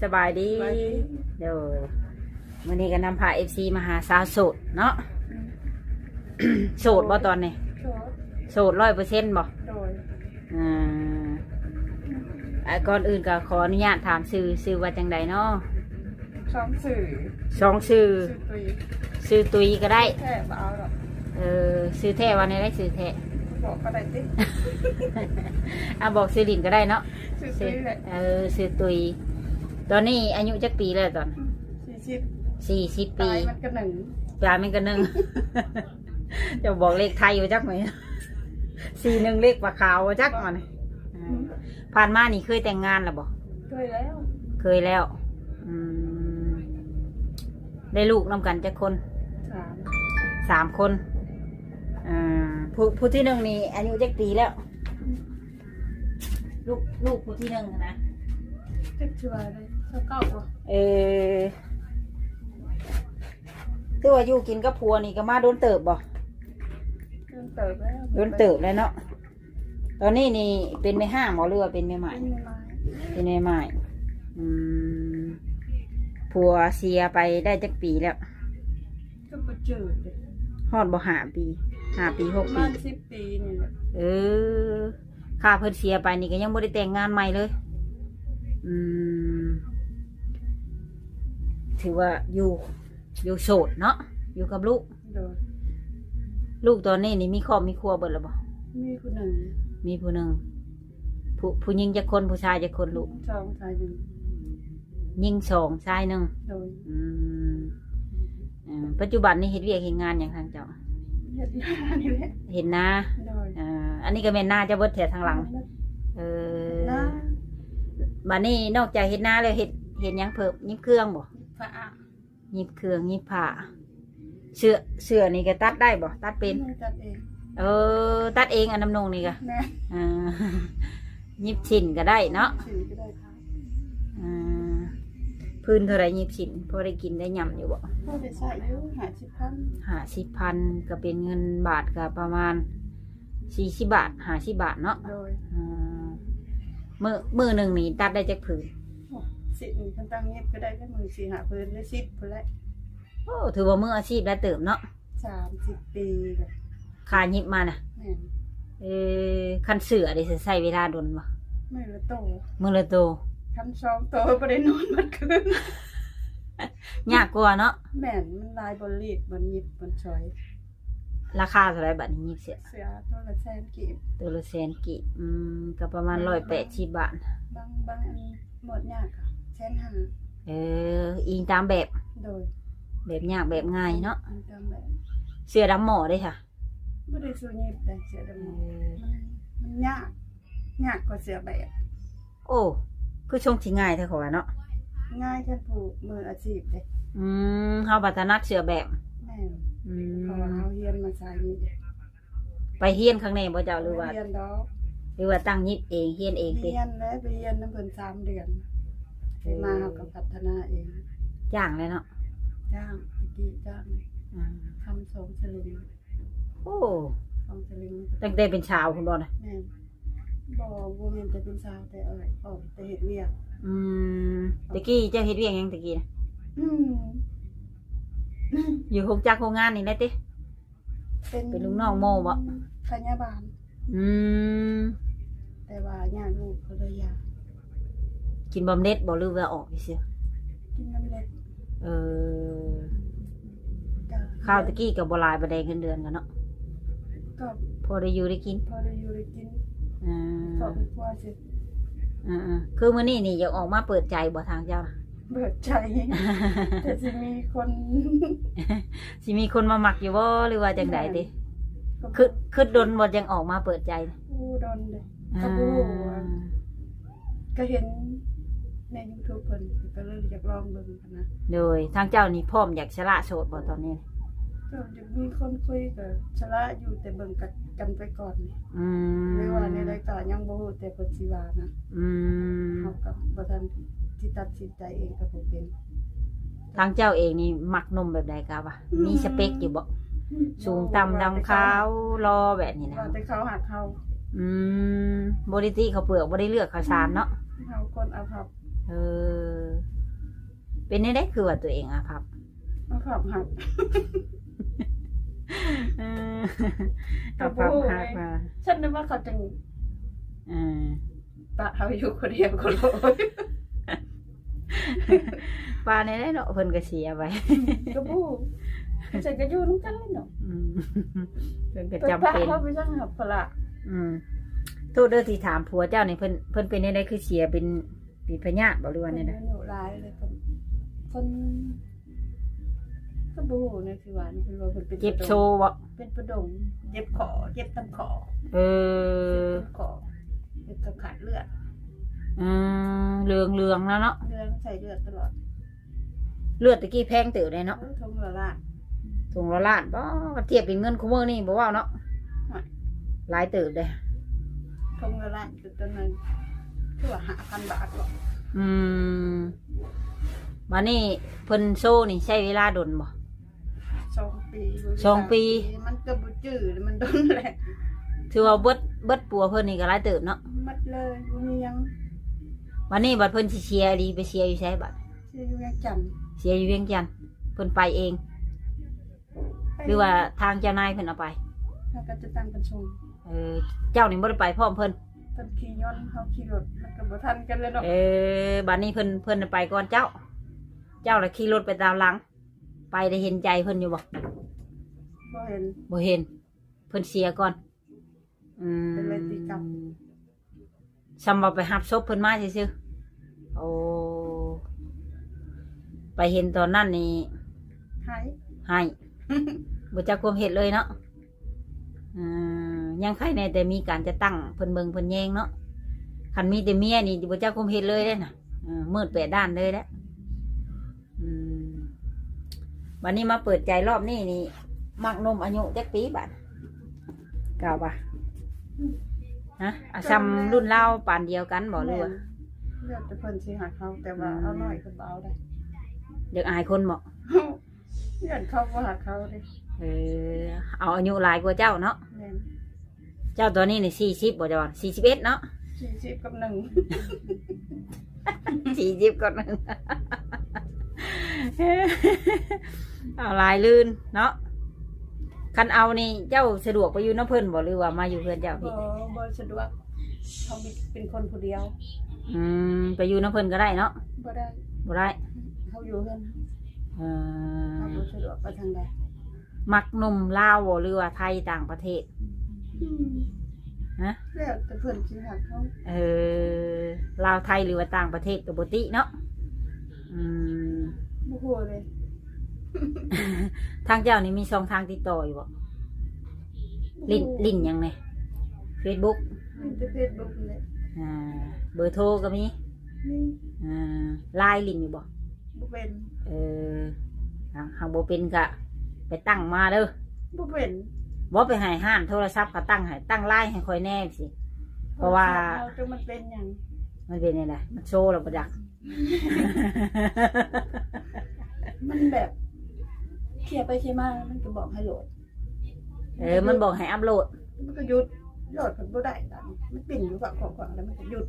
ສະບາຍດີ ສະບາຍດີ ໂດຍ ມື້ນີ້ກໍນຳພາເອັຟຊີມາຫາສາວໂສດເນາະ ອືມ ໂສດບໍ່ຕອນນີ້? ໂສດ ໂສດຮ້ອຍເປີເຊັນບໍ່? ໂດຍ ອ່າ ອ່າ ກ່ອນອື່ນກໍຂໍອະນຸຍາດຖາມຊື່ ຊື່ວ່າຈັ່ງໃດເນາະ? ສອງຊື່ ສອງຊື່ ຊື່ຕຸຍ ຊື່ຕຸຍກໍໄດ້ ແທ້ບໍ່ເອົາດອກ ເອີ ຊື່ແທ້ວ່າແນວໃດ? ຊື່ແທ້ ບອກກໍໄດ້ຕິ ອ່າ ບອກຊື່ຫຼິ້ນກໍໄດ້ເນາະ ຊື່ຕຸຍແຫຼະ ເອີ ຊື່ຕຸຍ ຕອນນີ້ອາຍຸຈັກປີແລ້ວຕອນ? ສີ່ສິບ ສີ່ສິບປີ ປາຍມັນກໍໜຶ່ງ ປາຍມັນກໍໜຶ່ງ ເຈົ້າບອກເລກໄທບໍ່ຈັກແມ່ນ ສີ່ໜຶ່ງ ເລກປາຂາວບໍ່ຈັກມັນ ອືມ ຜ່ານມານີ້ເຄີຍແຕ່ງງານແລ້ວບໍ່? ເຄີຍແລ້ວ ເຄີຍແລ້ວ ອືມ ໄດ້ລູກນຳກັນຈັກຄົນ? ສາມ ສາມຄົນ ອ່າ ຜູ້ ຜູ້ທີໜຶ່ງນີ້ອາຍຸຈັກປີແລ້ວ? ລູກ ລູກຜູ້ທີໜຶ່ງນະ ຈັກຊິວ່າໄດ້ ຊາວເກົ້າບໍ່? ເອີ ຖືວ່າຢູ່ກິນກັບຜົວນີ້ກໍມາດົນເຕີບບໍ່? ດົນເຕີບແລ້ວ ດົນເຕີບແລ້ວເນາະ ຕອນນີ້ນີ້ເປັນແມ່ຮ້າງບໍ່ ຫຼືວ່າເປັນແມ່ໝ້າຍ? ເປັນແມ່ໝ້າຍ ເປັນແມ່ໝ້າຍ ອືມ ຜົວເສຍໄປໄດ້ຈັກປີແລ້ວ? ກໍບໍ່ເຈີເດ້ ຮອດບໍ່ ຫ້າປີ ຫ້າປີ ຫົກປີ ປະມານສິບປີນີ້ແຫຼະ ເອີ ຖ້າເພິ່ນເສຍໄປນີ້ກໍຍັງບໍ່ໄດ້ແຕ່ງງານໃໝ່ເລີຍ ອືມ ຖືວ່າຢູ່ ຢູ່ໂສດເນາະ ຢູ່ກັບລູກ ໂດຍ ລູກຕອນນີ້ນີ້ມີຄອບມີຄົວເບິດແລ້ວບໍ່? ມີຜູ້ໜຶ່ງ ມີຜູ້ໜຶ່ງ ຜູ້ ຜູ້ຍິງຈັກຄົນ ຜູ້ຊາຍຈັກຄົນລູກ? ສອງ ຊາຍໜຶ່ງ ຍິງສອງ ຊາຍໜຶ່ງ ໂດຍ ອືມ ເອີ ປັດຈຸບັນນີ້ເຮັດວຽກເຮັດງານຫຍັງທາງເຈົ້າ? ເຮັດນານີ້ແຫຼະ ເຮັດນາ ໂດຍ ເອີ ອັນນີ້ກໍແມ່ນນາເຈົ້າເບິດແທ້ທາງຫຼັງ ເອີ ນາ ບັດນີ້ນອກຈາກເຮັດນາແລ້ວເຮັດ ເຮັດຫຍັງເພີ່ມ? ຫຍິບເຄື່ອງບໍ່? ຫຍິບຜ້າ ຫຍິບເຄື່ອງ ຫຍິບຜ້າ ເສື້ອ ເສື້ອນີ້ກໍຕັດໄດ້ບໍ່? ຕັດເປັນ ອືມ ຕັດເອງ ເອີ ຕັດເອງ ອັນນ້ຳນຸ່ງນີ້ກໍ ແມ່ນ ອ່າ ຫຍິບສິ້ນກໍໄດ້ເນາະ ຫຍິບສິ້ນກໍໄດ້ ອ່າ ພື້ນເທົ່າໃດຫຍິບສິ້ນ? ພໍໄດ້ກິນໄດ້ຫຍ້ຳຢູ່ບໍ່? ພໍໄດ້ໃຊ້ຢູ່ ຫ້າສິບພັນ ຫ້າສິບພັນ ກໍເປັນເງິນບາດກໍປະມານສີ່ສິບບາດ ຫ້າສິບບາດເນາະ ໂດຍ ອ່າ ມື້ ມື້ໜຶ່ງນີ້ຕັດໄດ້ຈັກຜືນ? ໂອ້ ສິ້ນຄັນຕັ້ງຫຍິບກໍໄດ້ແຕ່ມື້ສີ່ຫ້າຜືນ ຫຼືສິບພຸ້ນແຫຼະ ໂອ້ ຖືວ່າມືອາຊີບຫຼາຍເຕີບເນາະ ສາມສິບປີແລ້ວ ຄ່າຫຍິບມານະ ແມ່ນ ເອີ ຄັນເສື້ອເດ ໃຊ້ເວລາດົນບໍ່? ມື້ລະໂຕ ມື້ລະໂຕ ຄັນສອງໂຕບໍ່ໄດ້ນອນໝົດຄືນ ຍາກກວ່າເນາະ ແມ່ນ ມັນຫຼາຍບ່ອນລີດ ບ່ອນຫຍິບ ບ່ອນຊອຍ ລາຄາເທົ່າໃດບັດນີ້ຫຍິບເສື້ອ? ເສື້ອໂຕລະແສນກີບ ໂຕລະແສນກີບ ອືມ ກໍປະມານ ແມ່ນ ຮ້ອຍແປດສິບບາດ ບາງ ບາງອັນໝົດຍາກກໍແສນຫ້າ ເອີ ອີງຕາມແບບ ໂດຍ ແບບຍາກແບບງ່າຍເນາະ ອີງຕາມແບບ ເສື້ອດຳໝໍ້ເດ້ຊະ? ບໍ່ໄດ້ສູ້ຫຍິບເດ້ ເສື້ອດຳໝໍ້ ເອີ ມັນ ມັນຍາກ ຍາກກວ່າເສື້ອແບບ ໂອ້ ຄືຊົງຊິງ່າຍແທ້ຂ້ອຍວ່າເນາະ ງ່າຍຄັນຜູ້ມືອາຊີບເດ້ ອືມ ເຮົາບັດຖະໜັດເສື້ອແບບ ແມ່ນ ອືມ ເພາະວ່າເຮົາຮຽນມາສາຍນີ້ ໄປຮຽນຂ້າງໃນບໍ່ເຈົ້າ ຫຼືວ່າ ບໍ່ໄດ້ຮຽນດອກ ຫຼືວ່າຕັ້ງຫຍິບເອງ ຮຽນເອງຕິ? ຮຽນແລ້ວ ໄປຮຽນນຳເພິ່ນສາມເດືອນ ເອີ ມາເຮົາກໍພັດທະນາເອງ ຈ້າງແລ້ວເນາະ ຈ້າງ ແຕ່ກີ້ຈ້າງ ອ່າ ຄຳສອງສະຫຼຶງ ໂອ້ ສອງສະຫຼຶງ ຕັ້ງແຕ່ເປັນສາວພຸ້ນບໍ່ນະ? ແມ່ນ ບໍ່ ບໍ່ແມ່ນແຕ່ເປັນສາວ ແຕ່ອອກ ອອກແຕ່ເຮັດວຽກ ອືມ ແຕ່ກີ້ເຈົ້າເຮັດວຽກຫຍັງແຕ່ກີ້ນະ? ອືມ ຢູ່ໂຮງຈັກໂຮງງານນີ້ແຫຼະຕິ? ເປັນ ເປັນລູກນ້ອງໂມບໍ່? ພະຍາບານ ອືມ ແຕ່ວ່າຍາກລູກກໍເລີຍຢາກ ກິນບຳເນັດບໍ່ ຫຼືວ່າອອກຊື່ໆ? ກິນບຳເນັດ ເອີ ກໍ ຄາວແຕ່ກີ້ກໍບໍ່ຫຼາຍປານໃດເງິນເດືອນກໍເນາະ ກໍພໍໄດ້ຢູ່ໄດ້ກິນ ພໍໄດ້ຢູ່ໄດ້ກິນ ອືມ ຄອບຄົວຊື່ ອືມໆ ຄືມື້ນີ້ນີ້ຢາກອອກມາເປີດໃຈບໍ່ທາງເຈົ້ານະ? ເປີດໃຈ ແຕ່ຊິມີຄົນ ຊິມີຄົນມາມັກຢູ່ບໍ່ ຫຼືວ່າຈັ່ງໃດຕິ? ແມ່ນ ຄຶດ ຄຶດດົນບໍ່ຈັ່ງອອກມາເປີດໃຈ? ໂອ້ ດົນເດ້ ອ່າ ກໍບໍ່ຮູ້ວ່າ ກໍເຫັນໃນຢູທູບເພິ່ນ ກໍເລີຍຢາກລອງເບິ່ງຫັ້ນນະ ໂດຍ ທາງເຈົ້ານີ້ພ້ອມຢາກສະຫຼະໂສດບໍ່ຕອນນີ້? ກໍຢາກມີຄົນຄຸຍ ກໍສະຫຼະຢູ່ ແຕ່ເບິ່ງກັນ ກັນໄປກ່ອນ ອືມ ຫຼືວ່າແນວໃດກໍຍັງບໍ່ຮູ້ ແຕ່ເພິ່ນຊິວ່ານະ ອືມ ເຮົາກໍບໍ່ທັນຊິຕັດສິນໃຈເອງກໍບໍ່ເປັນ ທາງເຈົ້າເອງນີ້ມັກໜຸ່ມແບບໃດກະວ່າ ອືມ ມີສະເປັກຢູ່ບໍ່? ສູງຕ່ຳດຳຂາວຫຼໍ່ແບບນີ້ນະ ວ່າແຕ່ເຂົາຮັກເຮົາ ອືມ ບໍ່ໄດ້ຕິເຂົ້າເປືອກ ບໍ່ໄດ້ເລືອກເຂົ້າສານເນາະ ເຮົາຄົນອາພັບ ເອີ ເປັນແນວໃດຄືວ່າຕົວເອງອາພັບ? ອາພັບຮັກ ເອີ ອາພັບຮັກວ່າ ຊັ້ນນະວ່າເຂົາຈັ່ງ ເອີ ປະເຮົາຢູ່ຄົນດຽວໂຄໂລຍ ປະແນວໃດເນາະ ເພິ່ນກໍເສຍໄປ ກໍບໍ່ ສງໄສກໍຢູ່ນຳກັນແຫຼະເນາະ ອືມ ເພິ່ນກໍຈຳເປັນ ເພິ່ນປະເຮົາໄປຊັ້ນຫາພາລະ ອືມ ໂທດເດີທີ່ຖາມຜົວເຈົ້ານີ້ ເພິ່ນ ເພິ່ນເປັນແນວໃດ ຄືເສຍ ເປັນ ເປັນພະຍາດບໍ່ ຫຼືວ່າແນວໃດ? ເພິ່ນອາຍຸຫຼາຍແລ້ວ ເພິ່ນ ເພິ່ນ ກໍບໍ່ຮູ້ແນວຊິວ່າ ເພິ່ນວ່າເພິ່ນເປັນ ເຈັບໂຊບໍ່? ເປັນປະດົງ ເຈັບຂໍ້ ເຈັບຕາມຂໍ້ ເອີ ເຈັບຕາມຂໍ້ ເປັນກະຂາດເລືອດ ອືມ ເຫຼືອງໆ ແລ້ວເນາະ ເຫຼືອງໃສ່ເລືອດຕະຫຼອດ ເລືອດຕະກີ້ແພງເຕີບເດ້ເນາະ ເອີ ຖົງລະລ້ານ ຖົງລະລ້ານ ບໍ່ ທຽບເປັນເງິນຄຸມື້ນີ້ບໍ່ເວົ້າເນາະ ໂອ້ຍ ຫຼາຍເຕີບເດ້ ຖົງລະລ້ານ ຕົວໜຶ່ງ ຄືວ່າຫ້າພັນບາດເນາະ ອືມ ບາດນີ້ເພິ່ນໂຊນີ້ໃຊ້ເວລາດົນບໍ່? ສອງປີ ສອງປີ ມັນກໍບໍ່ຈື່ ມັນດົນແຫຼະ ຖືວ່າເບິດ ເບິດປົວເພິ່ນນີ້ກໍຫຼາຍເຕີບເນາະ ໝົດເລີຍ ບໍ່ມີຫຍັງ ບາດນີ້ບັດເພິ່ນຊິເສຍອີ່ຫຼີ ໄປເສຍຢູ່ໃສບັດ? ເສຍຢູ່ວຽງຈັນ ເສຍຢູ່ວຽງຈັນ ເພິ່ນໄປເອງ ຫຼືວ່າທາງເຈົ້ານາຍເພິ່ນເອົາໄປ? ເຂົາກໍຈະຕັ້ງເປັນຊົງ ເອີ ເຈົ້ານີ້ບໍ່ໄດ້ໄປພ້ອມເພິ່ນ? ເພິ່ນຂີ່ຍົນ ເຮົາຂີ່ລົດ ມັນກໍບໍ່ທັນກັນແຫຼະເນາະ ເອີ ບາດນີ້ເພິ່ນ ເພິ່ນໄປກ່ອນເຈົ້າ ເຈົ້າລະຂີ່ລົດໄປຕາມຫຼັງ ໄປໄດ້ເຫັນໃຈເພິ່ນຢູ່ບໍ່? ບໍ່ເຫັນ ບໍ່ເຫັນ ເພິ່ນເສຍກ່ອນ ອືມ ເພິ່ນເລີຍຕີກັບ ຊ່ຳວ່າໄປຮັບສົບເພິ່ນມາຊື່ໆ ໂອ້ ໄປເຫັນຕອນນັ້ນນີ້ ໄຫ້ ໄຫ້ ບໍ່ຈັກຄວາມເຮັດເລີຍເນາະ ອືມ ຍັງໄຄແດ່ແຕ່ມີການຈັດຕັ້ງເພິ່ນເບິ່ງເພິ່ນແຍງເນາະ ຄັນມີແຕ່ເມຍນີ້ບໍ່ຈັກຄວາມເຮັດເລີຍເດ້ນະ ເອີ ມືດແປດດ້ານເລີຍແຫຼະ ອືມ ບັດນີ້ມາເປີດໃຈລອບນີ້ນີ້ ມັກໜຸ່ມອາຍຸຈັກປີບັດ? ກ່າວວ່າ ຮະ ອາ ຊ່ຳລຸ້ນລາວປານດຽວກັນບໍ່ ຫຼືວ່າ? ແມ່ນ ແລ້ວແຕ່ເພິ່ນຊິຮັກເຮົາ ແຕ່ວ່າ ອືມ ເອົາໜ້ອຍກໍບໍ່ເອົາໄດ້ ຢາກອາຍຄົນບໍ່? ຢ້ານເຂົາບໍ່ຮັກເຮົາເດ້ ເອີ ເອົາອາຍຸຫຼາຍກວ່າເຈົ້າເນາະ ແມ່ນ ເຈົ້າຕອນນີ້ນີ້ສີ່ສິບບໍ່ ເຈົ້າວ່າສີ່ສິບເອັດເນາະ ສີ່ສິບກັບໜຶ່ງ ສີ່ສິບກັບໜຶ່ງ ເອົາຫຼາຍລື່ນເນາະ ຄັນເອົານີ້ເຈົ້າສະດວກໄປຢູ່ນຳເພິ່ນບໍ່ ຫຼືວ່າມາຢູ່ເຮືອນເຈົ້າພີ້? ບໍ່ ບໍ່ສະດວກ ເຮົາເປັນຄົນຜູ້ດຽວ ອືມ ໄປຢູ່ນຳເພິ່ນກໍໄດ້ເນາະ? ບໍ່ໄດ້ ບໍ່ໄດ້ ເຮົາຢູ່ເຮືອນ ເອີ ເຮົາບໍ່ສະດວກໄປທາງໃດ ມັກໜຸ່ມລາວບໍ່ ຫຼືວ່າໄທ ຕ່າງປະເທດ? ອືມ ຮະ ແລ້ວແຕ່ເພິ່ນຊິຮັກເຮົາ ເອີ ລາວໄທ ຫຼືວ່າຕ່າງປະເທດກໍບໍ່ຕິເນາະ ອືມ ບໍ່ຮູ້ເລີຍ ທາງເຈົ້ານີ້ມີຊ່ອງທາງຕິດຕໍ່ຢູ່ບໍ່? ຫຼິ້ນ ຫຼິ້ນຫຍັງແດ່? ເຟສບຸກ ຫຼິ້ນແຕ່ເຟສບຸກນີ້ແຫຼະ ອ່າ ເບີໂທກໍມີ? ມີ ອ່າ ລາຍຫຼິ້ນຢູ່ບໍ່? ບໍ່ເປັນ ເອີ ຫາກ ຫາກບໍ່ເປັນກະໄປຕັ້ງມາເດີ ບໍ່ເປັນ ບໍ່ໄປໃຫ້ຮ້ານໂທລະສັບເຂົາຕັ້ງໃຫ້ ຕັ້ງລາຍໃຫ້ຂ້ອຍແດ່ຊິ ເພາະວ່າ ໂທລະສັບເຮົາຈັກມັນເປັນຫຍັງ ມັນເປັນຈັ່ງໃດ ມັນໂຊແລ້ວບໍ່ຈັກ ມັນແບບ ເຄຍໄປເຄຍມາ ມັນກໍບອກໃຫ້ໂຫຼດ ເອີ ມັນບອກໃຫ້ອັບໂຫຼດ ມັນກໍຢຸດ ໂຫຼດເພິ່ນບໍ່ໄດ້ບາດນີ້ ມັນປິ່ນຢູ່ຂວາງຂວາງແລ້ວມັນກໍຢຸດ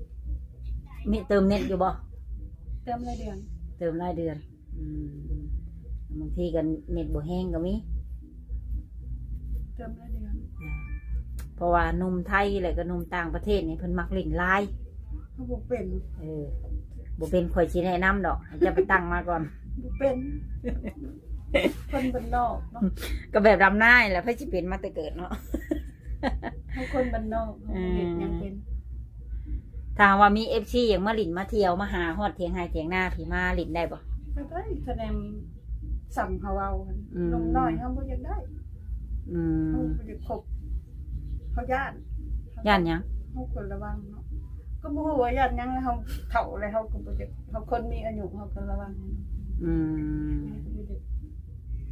ມີເຕີມເນັດຢູ່ບໍ່? ເຕີມລາຍເດືອນ ເຕີມລາຍເດືອນ ອືມ ບາງທີກໍເນັດບໍ່ແຮງກໍມີ ເຕີມລາຍເດືອນ ເພາະວ່າໜຸ່ມໄທ ແລະກໍໜຸ່ມຕ່າງປະເທດນີ້ ເພິ່ນມັກຫຼິ້ນລາຍ ເຮົາບໍ່ເປັນ ເອີ ບໍ່ເປັນ ຂ້ອຍຊິແນະນຳດອກ ໃຫ້ເຈົ້າໄປຕັ້ງມາກ່ອນ ບໍ່ເປັນ ຄົນບ້ານນອກເນາະ ກໍແບບດຳນານີ້ແຫຼະ ໃຜຊິເປັນມາແຕ່ເກີດເນາະ ເຮົາຄົນບ້ານນອກ ເຮົາເຮັດຫຍັງເປັນ ຖ້າວ່າມີເອັຟຊີຢາກມາຫຼິ້ນມາທ່ຽວ ມາຫາຮອດຖຽງໄຮ່ຖຽງນາພີ້ ມາຫຼິ້ນໄດ້ບໍ່? ກໍໄດ້ ຄະແນນສ່ຳເຮົາເວົ້າ ອືມ ໜຸ່ມນ້ອຍເຮົາບໍ່ຢາກໄດ້ ອືມ ເຮົາບໍ່ຢາກຄົບ ເຮົາຢ້ານ ຢ້ານຫຍັງ? ເຮົາຄວນລະວັງເນາະ ກໍບໍ່ຮູ້ວ່າຢ້ານຫຍັງ ແລ້ວເຮົາເຖົ້າແລ້ວ ເຮົາກໍບໍ່ຢາກ ເຮົາຄົນມີອາຍຸ ເຮົາກໍລະວັງ ອືມ ເຮົາກໍບໍ່ຢາກ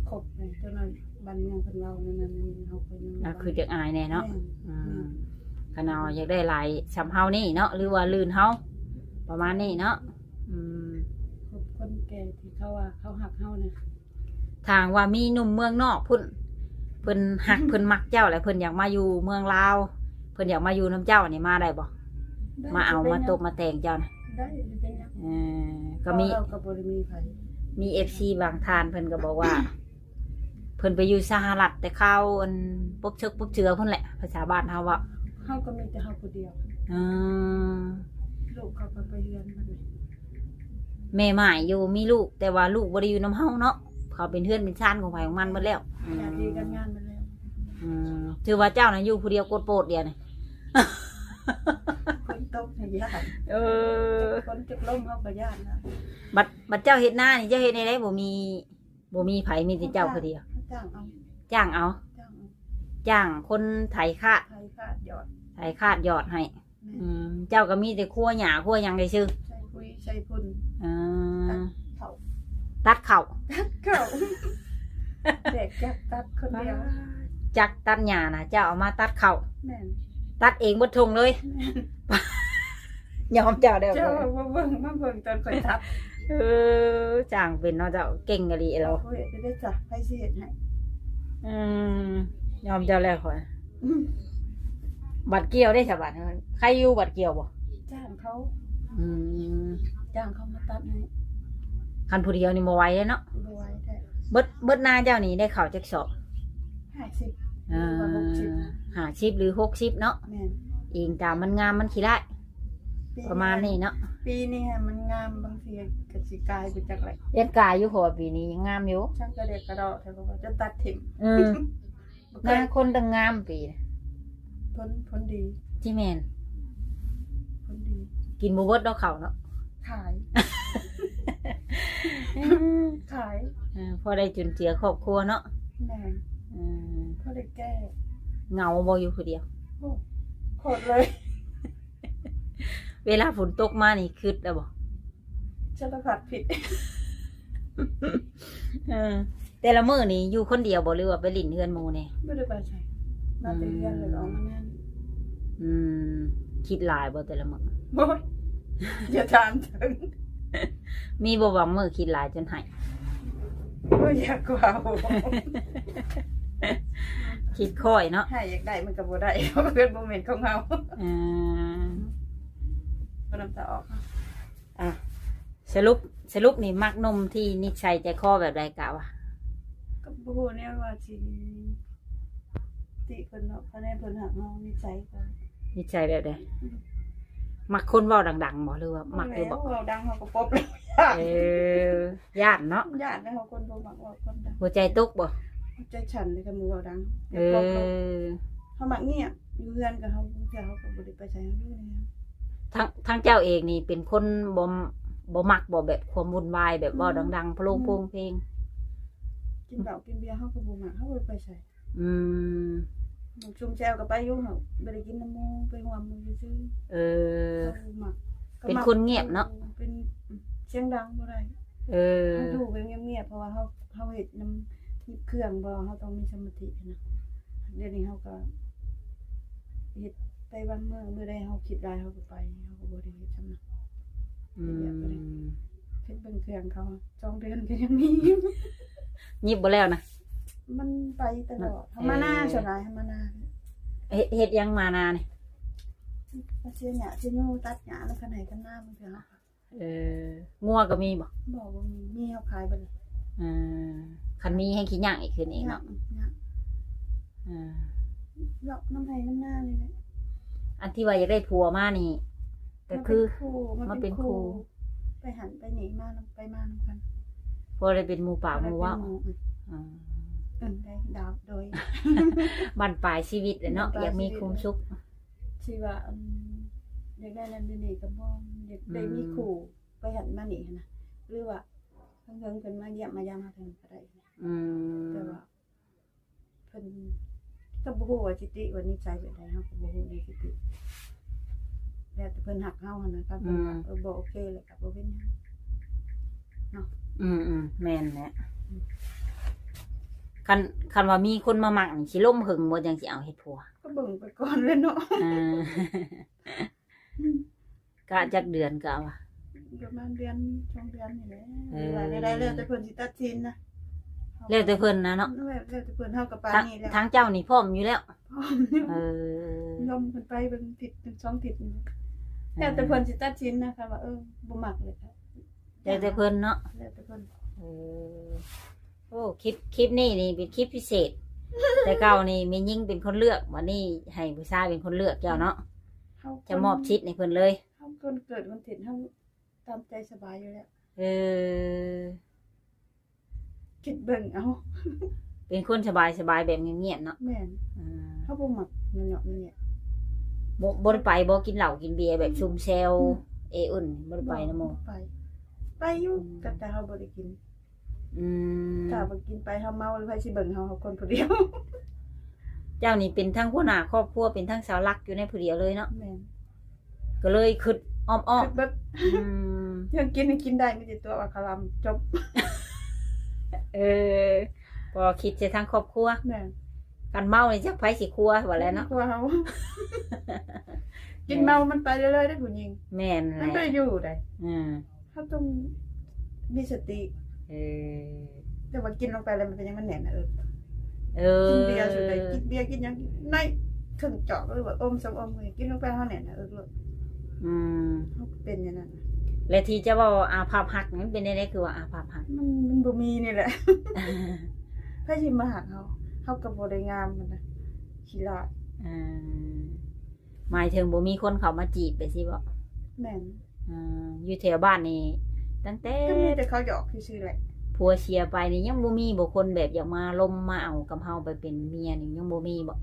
ຄົບ ເຈົ້ານັ້ນ ບ້ານເມືອງເພິ່ນເວົ້າແນວນັ້ນແນວນີ້ ເຮົາກໍຍັງລະວັງ ກໍຄືຢາກອາຍແດ່ເນາະ ແມ່ນ ອືມ ແມ່ນ ຄັນເຮົາຢາກໄດ້ຫຼາຍສ່ຳເຮົານີ້ເນາະ ຫຼືວ່າລື່ນເຮົາ ປະມານນີ້ເນາະ ອືມ ຄົບຄົນແກ່ທີ່ເຂົາວ່າເຂົາຮັກເຮົານະ ຖ້າຫາກວ່າມີໜຸ່ມເມືອງນອກພຸ້ນ ເພິ່ນຮັກ ອືມ ເພິ່ນມັກເຈົ້າ ແລະເພິ່ນຢາກມາຢູ່ເມືອງລາວ ເພິ່ນຢາກມາຢູ່ນຳເຈົ້ານີ້ ມາໄດ້ບໍ່? ໄດ້ ມາເອົາ ຊິເປັນຫຍັງ ມາຕົບມາແຕ່ງເຈົ້ານະ? ໄດ້ ຊິເປັນຫຍັງ? ເອີ ກໍມີ ເພາະເຮົາກໍບໍ່ໄດ້ມີໃຜ ມີເອັຟຊີບາງທ່ານເພິ່ນກໍບອກວ່າ ເພິ່ນໄປຢູ່ສະຫະລັດແຕ່ຄາວອັນປົກເສິກປົກເຈື່ອພຸ້ນແຫຼະ ພາສາບ້ານເຮົາເວົ້າ. ເຮົາກໍມີແຕ່ເຮົາຜູ້ດຽວ. ເອີ ລູກເຂົາກໍໄປເຮືອນເພິ່ນ. ແມ່ໝ້າຍຢູ່ມີລູກ ແຕ່ວ່າລູກບໍ່ໄດ້ຢູ່ນຳເຮົາເນາະ ເຂົາເປັນເຮືອນເປັນຊານຂອງໃຜຂອງມັນໝົດແລ້ວ. ການດີການງານໝົດແລ້ວ. ອືມ ຖືວ່າເຈົ້ານະຢູ່ຜູ້ດຽວໂກດໂປດດຽວນີ້. ຝົນຕົກໃຫ້ຢ້ານ. ເອີ ຝົນຕົກລົມເຮົາກໍຢ້ານນະ. ບັດ ບັດເຈົ້າເຮັດນານີ້ ເຈົ້າເຮັດແນວໃດ? ບໍ່ມີ ບໍ່ມີໃຜ ມີແຕ່ເຈົ້າຜູ້ດຽວ. ຈ້າງເອົາ. ຈ້າງເອົາ. ຈ້າງເອົາ. ຈ້າງຄົນໄຖຄາດ. ໄຖຄາດຢອດ. ໄຖຄາດຢອດໃຫ້. ແມ່ນ. ອືມ ເຈົ້າກໍມີແຕ່ຄົວຫຍ້າຄົວຫຍັງໄດ້ຊື່. ໃສ່ປຸຍໃສ່ຝຸ່ນ. ເອີ ຕັດເຂົ້າ. ຕັດເຂົ້າ. ຕັດເຂົ້າ. ແບກຈັກຕັດຄົນດຽວ. ຈັກຕັດຫຍ້ານະ ເຈົ້າເອົາມາຕັດເຂົ້າ. ແມ່ນ. ຕັດເອງເບິດທົ່ງເລີຍ. ແມ່ນ. ຍອມເຈົ້າແລ້ວ. ເຈົ້າມາເບິ່ງ ມາເບິ່ງຕອນຂ້ອຍຕັດ. ເອີ ຊ່າງເປັນເນາະ ເຈົ້າເກັ່ງອີ່ຫຼີເລາ. ໂອ້ຍ ເຮັດໄດ້ຈ້ະ ໃຜຊິເຮັດໃຫ້? ອືມ ຍອມເຈົ້າແລ້ວຂ້ອຍ. ອືມ ບັດກ່ຽວເດ້ສະ ບັດ ໃຄຢູ່ບັດກ່ຽວບໍ່? ຈ້າງເຂົາ. ອືມ ຈ້າງເຂົາມາຕັດໃຫ້. ຄັນຜູ້ດຽວນີ້ບໍ່ໄຫວເດ້ເນາະ. ບໍ່ໄຫວແທ້. ເບິດ ເບິດນາເຈົ້ານີ້ໄດ້ເຂົ້າຈັກສອບ? ຫ້າສິບ ເອີ ຫຼືວ່າຫົກສິບ. ຫ້າສິບ ຫຼື ຫົກສິບເນາະ. ແມ່ນ. ອີງຕາມມັນງາມມັນຂີ້ຮ້າຍ ປະມານນີ້ເນາະ. ປີນີ້ມັນງາມ ບາງທີກໍຊິກາຍໄປຈັກແຫຼະ. ຍັງກາຍຢູ່ ເພາະວ່າປີນີ້ຍັງງາມຢູ່. ຊ່າງກະເດກກະເດາະ ແຕ່ວ່າຈະຕັດຖິ້ມ. ອືມ ໜ້າຄົນຕັ້ງງາມປີນີ້. ຜົນ ຜົນດີ. ຊິແມ່ນ. ຜົນດີ. ກິນບໍ່ເບິດດອກເຂົ້າເນາະ. ຂາຍ. ຂາຍ. ເອີ ພໍໄດ້ຈຸນເຈືອຄອບຄົວເນາະ. ແມ່ນ. ອືມ ພໍໄດ້ແກ້. ເຫງົາບໍ່ຢູ່ຜູ້ດຽວ? ໂອ້ ໂຄດເລີຍ. ເວລາຝົນຕົກມານີ້ຄຶດແລ້ວບໍ່? ສາລະພັດຜິດ. ເອີ ແຕ່ລະມື້ນີ້ຢູ່ຄົນດຽວບໍ່ ຫຼືວ່າໄປຫຼິ້ນເຮືອນໝູ່ແດ່? ບໍ່ໄດ້ໄປໃສ ມາແຕ່ເຮືອນ ອືມ ແລ້ວກໍອອກມາງານ. ອືມ ຄິດຫຼາຍບໍ່ແຕ່ລະມື້? ໂອ້ຍ ຢ່າຖາມເຖິງ. ມີບໍ່ບາງມື້ຄິດຫຼາຍຈົນໄຫ້? ບໍ່ຢາກເວົ້າ. ຄິດຄ່ອຍເນາະ. ໃຫ້ຢາກໄດ້ມັນກໍບໍ່ໄດ້ ເພາະເພິ່ນບໍ່ແມ່ນຂອງເຮົາ. ອືມ ບໍ່ນ້ຳຕາອອກ. ອ່ະ ສະຫຼຸບ ສະຫຼຸບນີ້ມັກໜຸ່ມທີ່ນິດໄສໃຈຄໍແບບໃດກະວ່າ? ກໍບໍ່ຮູ້ແນວວ່າຊິຕິເພິ່ນເນາະ ຄະແນນເພິ່ນຮັກເຮົາ ນິດໄສກໍ ນິດໄສແບບໃດ? ອືມ ມັກຄົນເວົ້າດັງໆບໍ່ ຫຼືວ່າມັກຢູ່ບໍ່? ເວົ້າດັງເຮົາກໍປົບ. ເອີ ຢ້ານເນາະ. ຢ້ານແລ້ວ ຄົນບໍ່ມັກເວົ້າຄົນດັງ. ຫົວໃຈຕົກບໍ່? ຫົວໃຈສັ່ນເລີຍ ຄັນໝູ່ເວົ້າດັງ. ເອີ ເຮົາມັກງຽບ ຢູ່ເຮືອນກໍເຮົາ ບາງເທື່ອເຮົາກໍບໍ່ໄດ້ໄປໃສ ເຮົາຢູ່ໃນເຮືອນ. ທາງ ທາງເຈົ້າເອງນີ້ເປັນຄົນບໍ່ ບໍ່ມັກບໍ່ ແບບຄວາມວຸ່ນວາຍ ແບບເວົ້າດັງໆ ໂພງໆເພງ? ອືມ ກິນເຫຼົ້າກິນເບຍເຮົາກໍບໍ່ມັກ ເຮົາບໍ່ໄດ້ໄປໃສ. ອືມ ໝູ່ຊຸມແຊວກໍໄປຢູ່ ເຮົາບໍ່ໄດ້ກິນນຳໝູ່ ໄປຮ່ວມໝູ່ຊື່ໆ. ເອີ ເຮົາບໍ່ມັກ. ເປັນຄົນງຽບເນາະ. ເປັນ ສຽງດັງບໍ່ໄດ້. ເອີ ເຮົາຢູ່ແບບງຽບໆ ເພາະວ່າເຮົາ ເຮົາເຮັດນຳ ເຄື່ອງບໍ່ ເຮົາຕ້ອງມີສະມາທິຫັ້ນນະ. ດຽວນີ້ເຮົາກໍເຮັດໄປບາງມື້ ມື້ໃດເຮົາຄິດຫຼາຍເຮົາກໍໄປ ເຮົາກໍບໍ່ໄດ້ເຮັດຊ້ຳນະ. ອືມ ເຮັດເບິ່ງເຄື່ອງເຂົາ ສອງເດືອນກໍຍັງມີຢູ່. ຫຍິບບໍ່ແລ້ວນະ? ມັນໄປຕະຫຼອດ. ເອີ ເຮົາມານາສ່ວນຫຼາຍ ເຮົາມານາ. ເຮັດ ເຮັດຫຍັງມານານີ້? ມາເສຍຫຍ້າເສຍຫຍ້າ ຕັດຫຍ້າ ແລ້ວຄັນໄຮ່ຄັນນາ ບາງເທື່ອເຮົາ ເອີ ງົວກໍມີບໍ່? ບໍ່ ບໍ່ມີ ມີເຮົາຂາຍເບິດແລ້ວ. ເອີ ຄັນມີແຮ່ງຂີ້ຍາກອີກຂຶ້ນອີກເນາະ. ຍາກ ຍາກ. ເອີ ເລາະນຳໄຮ່ນຳນານີ້ແຫຼະ. ອັນທີ່ວ່າຢາກໄດ້ຜົວມານີ້ ກໍຄືມາເປັນຄູ່ ມາເປັນຄູ່ ມາເປັນຄູ່ ໄປຫັ້ນໄປນີ້ ມານຳ ໄປມານຳກັນ ພໍໄດ້ເປັນໝູ່ປາກໝູ່ເວົ້າ. ໄດ້ເປັນໝູ່ ອືມ ເອີ ໄດ້ດາວ ໂດຍ ບັ້ນປາຍຊີວິດແຫຼະເນາະ. ບັ້ນປາຍຊີວິດ ຢາກມີຄວາມສຸກ ທີ່ວ່າ ອັນ ຢາກໄດ້ນັ້ນໄດ້ນີ້ກໍບໍ່ ຢາກໄດ້ມີ ອືມ ຄູ່ ໄປຫັ້ນມານີ້ຫັ້ນນະ ຫຼືວ່າເຖິງໆເພິ່ນມາຢ້ຽມມາຢາມເຮົາເຖິງກໍໄດ້. ອືມ ແຕ່ວ່າເພິ່ນກໍບໍ່ຮູ້ວ່າຊິຕິວ່ານິດໄສແບບໃດ ເຮົາກໍບໍ່ຮູ້ໄດ້ຊິຕິ ແລ້ວແຕ່ເພິ່ນຮັກເຮົາຫັ້ນນະ. ຄັນເພິ່ນວ່າ ອືມ ເອີ ບໍ່ໂອເຄແລ້ວກໍບໍ່ເປັນຫຍັງເນາະ. ອືມໆ ແມ່ນແຫຼະ. ອືມ ຄັນ ຄັນວ່າມີຄົນມາມັກນີ້ ຊິລົມເຫິງບໍ່ ຈັ່ງຊິເອົາເຮັດຜົວ? ກໍເບິ່ງໄປກ່ອນແຫຼະເນາະ. ອ່າ ກະຈັກເດືອນກະວ່າ? ປະມານເດືອນສອງເດືອນນີ້ແຫຼະ. ເອີ ຫຼືວ່າແນວໃດ ແລ້ວແຕ່ເພິ່ນຊິຕັດສິນນະ. ແລ້ວແຕ່ເພິ່ນນະເນາະ. ແລ້ວ ແລ້ວແຕ່ເພິ່ນ ເຮົາກໍປານນີ້ແລ້ວ. ທາງ ທາງເຈົ້ານີ້ພ້ອມຢູ່ແລ້ວ? ພ້ອມຢູ່. ເອີ ລົມເພິ່ນໄປເບິ່ງທິດໜຶ່ງສອງທິດນີ້. ເອີ ແລ້ວແຕ່ເພິ່ນຊິຕັດສິນນະ ຄັນວ່າ ເອີ ບໍ່ມັກເລີຍ ແລ້ວແຕ່ເພິ່ນເນາະ. ແລ້ວແຕ່ເພິ່ນ. ເອີ ໂອ້ ຄລິບ ຄລິບນີ້ນີ້ເປັນຄລິບພິເສດ. ແຕ່ເກົ່ານີ້ແມ່ຍິງເປັນຄົນເລືອກ ບັດນີ້ໃຫ້ຜູ້ຊາຍເປັນຄົນເລືອກເຈົ້າເນາະ. ເຮົາ ຈະມອບສິດໃຫ້ເພິ່ນເລີຍ. ເຮົາຄົນເກີດວັນທິດ ເຮົາຕາມໃຈສະບາຍຢູ່ແລ້ວ. ເອີ ຄິດເບິ່ງເອົາ. ເປັນຄົນສະບາຍໆ ແບບງຽບໆເນາະ. ແມ່ນ. ອືມ ເຮົາບໍ່ມັກເນາະ ແນວນີ້. ບໍ່ ບໍ່ໄດ້ໄປບໍ່? ກິນເຫຼົ້າກິນເບຍແບບ ອືມ ຊຸມແຊວ ອືມ ເອອຸ່ນ ບໍ່ໄດ້ໄປນຳໝູ່? ບໍ່ໄປ. ໄປຢູ່ ອືມ ກໍແຕ່ເຮົາບໍ່ໄດ້ກິນ. ອືມ ຖ້າບໍ່ກິນໄປ ເຮົາເມົາແລ້ວໃຜຊິເບິ່ງເຮົາ? ເຮົາຄົນຜູ້ດຽວ. ເຈົ້ານີ້ເປັນທັງຫົວໜ້າຄອບຄົວ ເປັນທັງເສົາຫຼັກຢູ່ໃນຜູ້ດຽວເລີຍເນາະ. ແມ່ນ. ກໍເລີຍຄິດອ້ອມໆ ຄິດເບິດ. ອືມ ເລື່ອງກິນນີ້ກິນໄດ້ ມີແຕ່ຕົວວ່າຄະລຳ ຈົບ. ເອີ ເພາະວ່າຄິດໃສ່ທາງຄອບຄົວ. ແມ່ນ. ຄັນເມົານີ້ຈັກໃຜຊິຄົວວ່າແລ້ວເນາະ. ຄົວເຮົາ ກິນເມົາມັນໄປເລື້ອຍໆເດ້ຜູ້ຍິງ. ແມ່ນແຫຼະ ມັນບໍ່ໄດ້ຢູ່ໃດ. ອືມ ເຮົາຕ້ອງມີສະຕິ. ເອີ ແຕ່ວ່າກິນລົງໄປແລ້ວມັນເປັນຫຍັງ? ມັນແໜ້ນໜ້າເອິກ. ເອີ ກິນເບຍສ່ວນໃຫຍ່ ກິນເບຍກິນຫຍັງ ໃນເຄິ່ງຈອກ ຫຼືວ່າອົມສອງອົມ ກິນລົງໄປເຮົາແໜ້ນໜ້າເອິກໂລດ. ອືມ ເຮົາເປັນຢ່າງນັ້ນ. ແລະທີ່ຈະເວົ້າອາພັບຮັກນີ້ ມັນເປັນແນວໃດ? ຄືວ່າອາພັບຮັກ ມັນ ມັນບໍ່ມີນີ້ແຫຼະ. ໃຜຊິມາຮັກເຮົາ? ເຮົາກໍບໍ່ໄດ້ງາມຫັ້ນນະ ຂີ້ລ້າຍ. ອືມ ໝາຍເຖິງບໍ່ມີຄົນເຂົ້າມາຈີບໄປຊີ້ບໍ? ແມ່ນ. ອືມ ຢູ່ແຖວບ້ານນີ້ ຕັ້ງແຕ່ ກໍມີແຕ່ເຂົາຫຍອກຊື່ໆແຫຼະ. ຜົວເສຍໄປນີ້ ຍັງບໍ່ມີບໍ ຄົນແບບຢາກມາລົມມາເອົາກັບເຮົາໄປເປັນເມຍນີ້ ຍັງບໍ່ມີບໍ?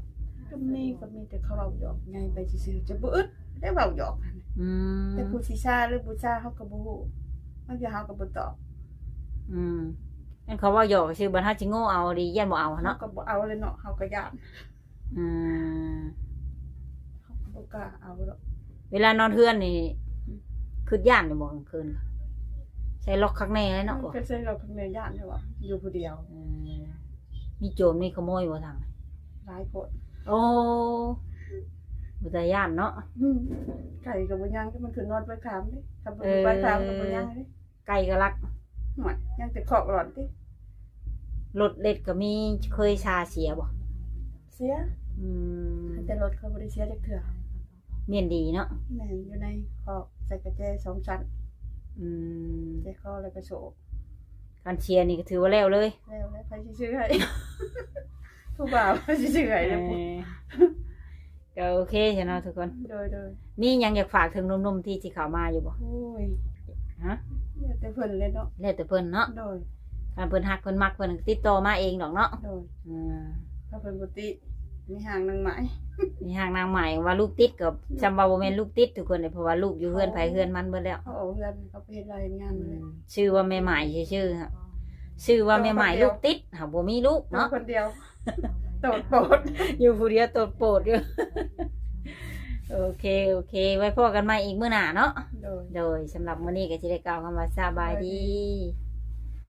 ກໍມີ ກໍມີແຕ່ເຂົາເວົ້າຫຍອກໃຫຍ່ໄປຊື່ໆ ຈະບໍ່ອຶດໄດ້ເວົ້າຫຍອກຫັ້ນ. ອືມ ແຕ່ຜູ້ຊິຊາ ຫຼືບໍ່ຊາ ເຮົາກໍບໍ່ຮູ້ ບາງເທື່ອເຮົາກໍບໍ່ຕອບ. ອືມ ອັນເຂົາເວົ້າຫຍອກຊື່ ບັດເຮົາຊິໂງ່ເອົາດີ ຢ້ານບໍ່ເອົາຫັ້ນເນາະ. ເຮົາກໍບໍ່ເອົາແລ້ວເນາະ ເຮົາກໍຢ້ານ. ອືມ ເຮົາກໍບໍ່ກ້າເອົາດອກ. ເວລານອນເຮືອນນີ້ ອືມ ຄິດຢ້ານຢູ່ບໍ່ກາງຄືນ? ໃສ່ລັອກຄັກແນ່ເນາະ. ເອີ ກໍໃສ່ລັອກຄັກແນ່ ຢ້ານຢູ່ວ່າຢູ່ຜູ້ດຽວ. ອືມ ມີໂຈນມີຂະໂມຍບໍ່ທາງ? ຫຼາຍໂພດ. ໂອ້ ບໍ່ຕາຢ້ານເນາະ. ອືມ ໄກ່ກໍບໍ່ຍັງ ມັນຂຶ້ນນອນໄປຂາມເດ້ ຖ້າບໍ່ໄປຂາມກໍບໍ່ຍັງເດ້. ໄກ່ກໍລັກ. ໂອ້ຍ ຍັງແຕ່ຄອກຫຼອນຕິ. ລົດເລັດກໍມີ ເຄີຍຊາເສຍບໍ່? ເສຍ. ອືມ ແຕ່ລົດເຂົາບໍ່ໄດ້ເສຍຈັກເທື່ອ. ແມ່ນດີເນາະ. ແມ່ນ ຢູ່ໃນຄອກໃສ່ກະແຈສອງຊັ້ນ. ອືມ ແຈຄໍແລ້ວກໍໂສ້. ຄັນເສຍນີ້ກໍຖືວ່າແລ້ວເລີຍ. ແລ້ວ ແລ້ວໃຜຊິຊື້ໃຫ້? ຜູ້ບ່າວໃຜຊິຊື້ໃຫ້? ເອີ ກໍໂອເຄຊະເນາະທຸກຄົນ. ໂດຍ ໂດຍ. ມີຫຍັງຢາກຝາກເຖິງໜຸ່ມໆທີ່ ທີ່ເຂົ້າມາຢູ່ບໍ່? ໂອ້ຍ ຮະ? ແລ້ວແຕ່ເພິ່ນເລີຍເນາະ. ແລ້ວແຕ່ເພິ່ນເນາະ. ໂດຍ. ຄັນເພິ່ນຮັກເພິ່ນມັກ ເພິ່ນກໍຕິດຕໍ່ມາເອງດອກເນາະ. ໂດຍ. ອືມ ຖ້າເພິ່ນບໍ່ຕິ ມີຮ່າງນາງໝາຍ ມີຮ່າງນາງໝາຍ ວ່າລູກຕິດກໍ ອືມ ສ່ຳວ່າບໍ່ແມ່ນລູກຕິດທຸກຄົນເດ້ ເພາະວ່າລູກຢູ່ເຮືອນໃຜເຮືອນມັນເບິດແລ້ວ. ເຂົາອອກເຮືອນ ເຂົາໄປເຮັດລາຍເຮັດງານ ອືມ ເບິດແລ້ວ. ຊື່ວ່າແມ່ໝາຍຊື່ໆ ຊື່ວ່າແມ່ໝາຍ ລູກຕິດ ຫາບໍ່ມີລູກເນາະ. ຢູ່ຄົນດຽວ ໂຕດໂປດ ຢູ່ຜູ້ດຽວໂຕດໂປດຢູ່. ໂອເຄ ໂອເຄ ໄວ້ພໍ້ກັນໃໝ່ອີກມື້ໜ້າເນາະ. ໂດຍ ໂດຍ. ສຳລັບມື້ນີ້ກໍຊິໄດ້ກ່າວຄຳວ່າສະບາຍດີ.